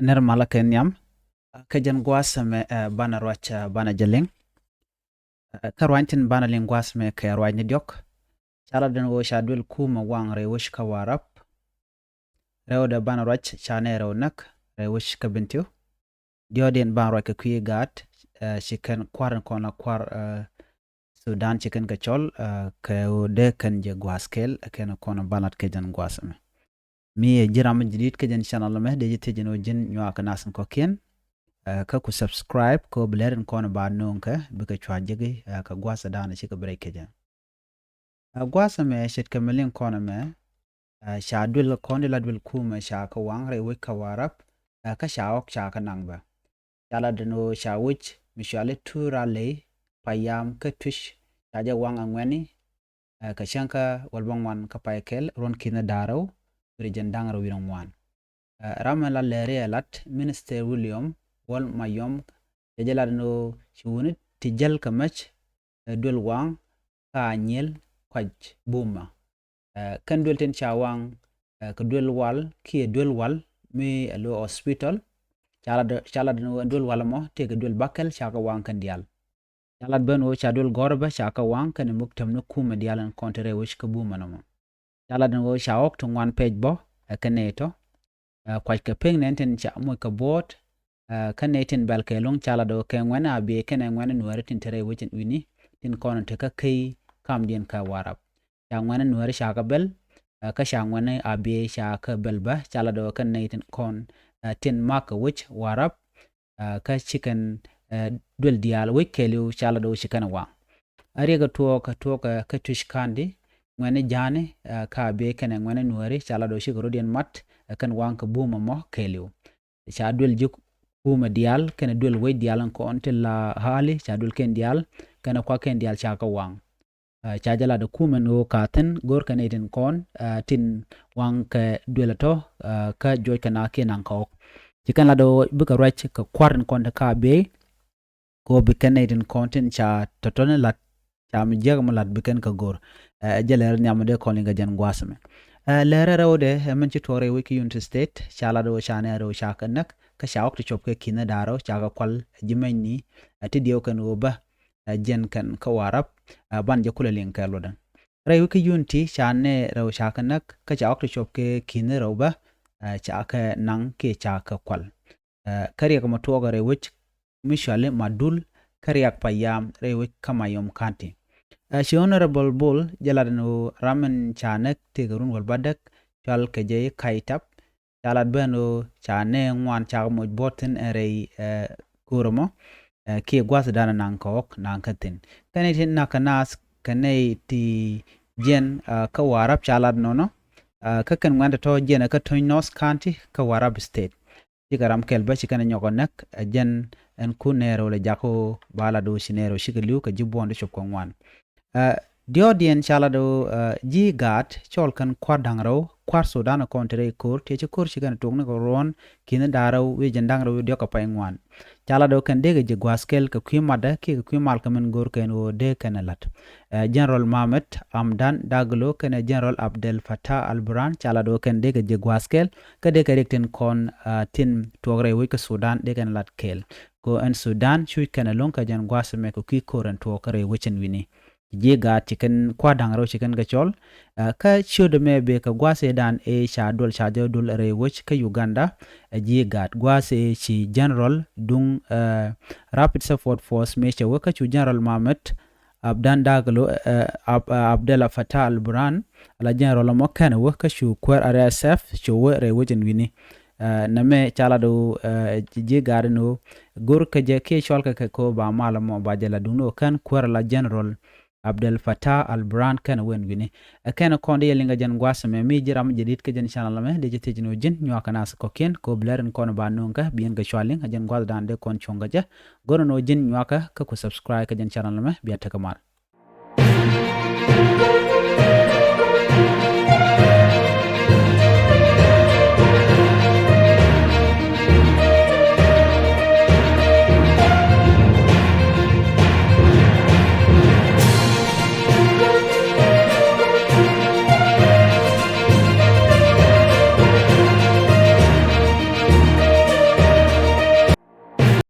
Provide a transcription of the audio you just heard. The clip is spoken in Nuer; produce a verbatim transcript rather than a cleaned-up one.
Nɛr malä kɛ nhiam. Kä jɛn gua̱a̱th ɛmɛ banɛ ruac, banɛ jɛ liŋ. Kä ruany tin banɛ liŋ gua̱a̱th ɛmɛ kɛ ruac ni diɔ̱k. Ca lat ɛn ɣöö ca duel kumɛ waŋ rɛy wec kä Warap. Rɛwdɛ banɛ ruac ca nɛy rɛw näk rɛy wec kä Bentiu. Diɔ̱ɔ̱diɛn banɛ ruac kɛ kui̱ gaat, ci kɛn kua̱r in kɔn a kua̱r Sudan ci kɛn kɛ cɔl, kɛ ɣöö dee kɛn jɛ gua̱a̱th kɛɛl, kɛn kɔn a banɛ lat kɛ jɛn gua̱a̱th ɛmɛ. Mi ɛ ji̱ ram mi jadid kä jɛn channel ɛmɛ, dee ji̱ thiec ɛn ɣöö ji̱n nyuak kɛ nath in kɔ̱kiɛn. Kä ku subscribe kɛ ɣöö bi lɛr in kɔn ba nööŋ kɛ bikɛ cua jeki kɛ gua̱a̱th ɛ da̱a̱n cikɛ bi rɛy kɛ jɛ. Ɛ gua̱a̱th ɛmɛ ce̱tkɛ mi liŋ kɔn ɛmɛ, ca duel kɔn di la duel kumɛ ca kɛ waŋ rɛy wec kä Warap, kä ca ɣɔk ca kɛ naŋ bä. Ca lat ɛn ɣöö ca wec mi cuali Tuur Aley, Payam kä Tuc, ca jɛ waŋ aŋuɛni, kɛ cäŋ kä wäl bä ŋuan kä pay kɛl ruɔ̱n ki̱n da̱ŋ rɛw wi̱r jiɛn da̱ŋ rɛw wi̱r ŋuan. Ram ɛn la lɛri ɛ lat Minister William Wol Mayom, cɛ jɛ lat ɛn ɣöö ci wuni ti jäl kɛ mec duel waŋ kä Anyiel Kuac Buma. Kɛn duel tin ca waŋ kɛ duel wal kiɛ duel wal mi ɛ lo hospital. Ca lat ɛn ɣöö duel wal ɛmɔ tëëkɛ duel bäkɛl ca kɛ waŋ kɛn diaal. Ca lat ben ɣöö ca duel gɔ̱rä bä ca kɛ waŋ kɛnɛ muk tɛm ni kumɛ diaal ɛn kɔn ti rɛy wec kä Buma nɔmɔ. Ca lat ɛn ɣöö ca ɣɔk ti ŋuan pɛc bä ɛ kɛ nɛy tɔ. Kuac kɛ pek nɛn tin ca moc kɛ buɔ̱ɔ̱t, kä nɛy tin bɛl kɛ lo̱ŋ ca lat ɣöö kɛ ŋuɛn a biey kɛnɛ ŋuɛn nuääri tin te rɛy wec in wi̱ni tin kɔn te kä key kamdiɛn kä Warap. Ca ŋuɛn nuääri ca kɛ bɛl, kä ca ŋuɛn a biey ca kɛ bɛl bä ca lat ɣöö kɛn nɛy tin kɔn tin mak kɛ wec Warap. Kä ci kɛn duel diaal wec kɛɛliw ca lat ɣöö ci kɛn waŋ. A riɛk ɛ tuɔɔk ɛ tuɔɔk ɛ kä Tuc Kandi, ŋuɛni ja̱a̱ni kä a biey kɛnɛ ŋuɛni nuääri ca lat ɣöö cikɛ rɔ̱diɛn mat ɛ kɛn waŋ kɛ Buma mɔ kɛɛliw. Ca duel ji̱ kumɛ diaal kɛnɛ duel wec diaal in kɔn ti la hali ca duel kɛn diaal kɛnɛ kuak kɛn diaal ca kɛ waŋ. Ca jɛ lat ɛ kumɛ ni ɣöö ka thi̱n go̱r kɛ nɛy tin kɔn tin waŋ kɛ duel ɛ tɔ kä juɔc kɛ na kiɛ naŋ kɛ ɣɔk. Ci kɛn lat ɣöö bikɛ ruac kɛ kua̱r in kɔn ti ka biey. Kɛ ɣöö bi kɛn nɛy tin kɔn tin ca tɔ̱tɔ̱ni lat ca mi jiäk mi lat bi kɛn kɛ go̱r. Ɛ jɛ lɛr nhiam mi dee kɔn liŋ kɛ jɛn gua̱a̱th ɛmɛ. Ɛ lɛr ɛ rɛwdɛ ɛ min ci tuɔɔk rɛy wec kä Unity State ca lat ɣöö ca nɛy rɛw ca kɛ näk kä ca ɣɔk ti cop kɛ ki̱n da̱ŋ rɛw ca kɛ kual ji̱ mɛnyni. Ɛ ti diɛw kɛn ɣöö bä ɛ jiɛn kɛn kä Warap. Ɛ ban jɛ kulɛ liŋ kɛ luɔtdä. Rɛy wec kä Unity ca nɛy rɛw ca kɛ näk kä ca ɣɔk ti cop kɛ ki̱n rɛw bä. Ɛ ca kɛ naŋ kiɛ ca kɛ kual. Ɛ kä riɛk mɔ tuɔɔk rɛy wec mi cuali Madul kä riɛk Payam rɛy wec kä Mayom County. Ɛ ci Honorable Bol jɛ lat ɛn ɣöö ram in ca näk tëëkɛ run wäl bädäk cual kɛ jɛ i̱ Kaitap. Ca lat ben ɣöö ca nɛy ŋuan ca kɛ moc buɔ̱t thi̱n ɛ rɛy ɛ ko̱r ɛmɔ. Ɛ kiɛ gua̱th dan ɛ naŋ kɛ ɣɔk naŋ kä thi̱n. Kɛn nɛy ti naŋ kɛ naath kɛ nɛy ti jiɛn ɛ kä Warap ca lat nɔnɔ. Ɛ kä kɛn ŋuɛn tɔ̱tɔ̱ jiɛn ɛ kä Tonj North County kä Warap State. Cikɛ ram kɛl bä ci kɛn ɛ nyɔk ɛ näk ɛ jɛn ɛn kun nɛy rɛw lɛ jak ɣöö ba lat ɣöö ci nɛy rɛw cikɛ li̱w kɛ ji̱ buɔ̱n ti cop kɛ ŋuan. Ɛ diɔ̱ɔ̱diɛn ca lat ɣöö ɛ ji̱ gaat cɔl kɛn kua̱r da̱ŋ rɛw kua̱r Sudan ɛ kɔn te rɛy ko̱r tiɛ ci ko̱r ci kɛn ɛ tuɔɔk ni kɛ ruɔ̱n ki̱n da̱ŋ rɛw wi̱i̱ jiɛn da̱ŋ rɛw wi̱i̱ diɔ̱k kɛ pay ŋuan. Ca lat ɣöö kɛn dee kɛ ji̱ gua̱a̱th kɛl kɛ kui̱ matdä kiɛ kɛ kui̱ mal kɛ min go̱r kɛn ɣöö dee kɛn ɛ la̱t. Ɛ General Mohamed Hamdan Daglo kɛnɛ General Abdel Fattah al-Burhan ca lat ɣöö kɛn dee kɛ ji̱ gua̱a̱th kɛl kä dee kɛ riɛk tin kɔn tin tuɔɔk rɛy wec kä Sudan dee kɛn ɛ la̱t kɛɛl. Kɛ ɣöö ɛn Sudan cuc kɛn ɛ lo̱ŋ kɛ jɛn gua̱a̱th ɛmɛ kɛ kui̱ ko̱r ɛn tuɔɔk kä rɛy wec ɛn wi̱ni. Ji̱ gaat ci kɛn kua̱r da̱ŋ rɛw ci kɛn kɛ cɔl. Ɛ kä ciötdɛ mɛ bee kɛ gua̱a̱th ëëdan ëë ca duɔl ca jɛ duɔl rɛy wec kä Uganda. Ɛ ji̱ gaat gua̱a̱th ëë ci General duŋ ɛ Rapid Support Force mëë cɛ wä kä cu General Mohamed Abdan Daglo ɛ Ab- ɛ Abdel Fattah al-Burhan. Ala General ɛmɔ kɛn ɛ wä kä cu kuäär R S F cu wä rɛy wec ɛn wi̱ni. Ɛ nɛmɛ ca lat ɣöö ɛ ji̱ gaat ɛn ɣöö go̱r kɛ jɛ kiɛ cɔl kɛ kɛ ko̱ ba mal ɛmɔ ba jɛ la duŋni ɣöö kɛn kuäär la General Abdel Fattah al-Burhan kɛn wen wi̱ni. Ɛ kɛn kɔn di yɛ liŋ kɛ jɛn gua̱a̱th ɛmɛ mi ji̱ ram jadid kɛ jɛn channel ɛmɛ di jɛ thiec ni ɣöö ji̱n nyuak kɛ nath kɔ̱kiɛn kɛ ɣöö bi lɛr in kɔn ba nööŋ kɛ bi yɛn kɛ cua liŋ kɛ jɛn gua̱a̱th dan dee kɔn cuɔ̱ŋ kɛ jɛ. Go̱r ni ɣöö ji̱n nyuakä kä ku subscribe kɛ jɛn channel ɛmɛ bia tekɛ mal.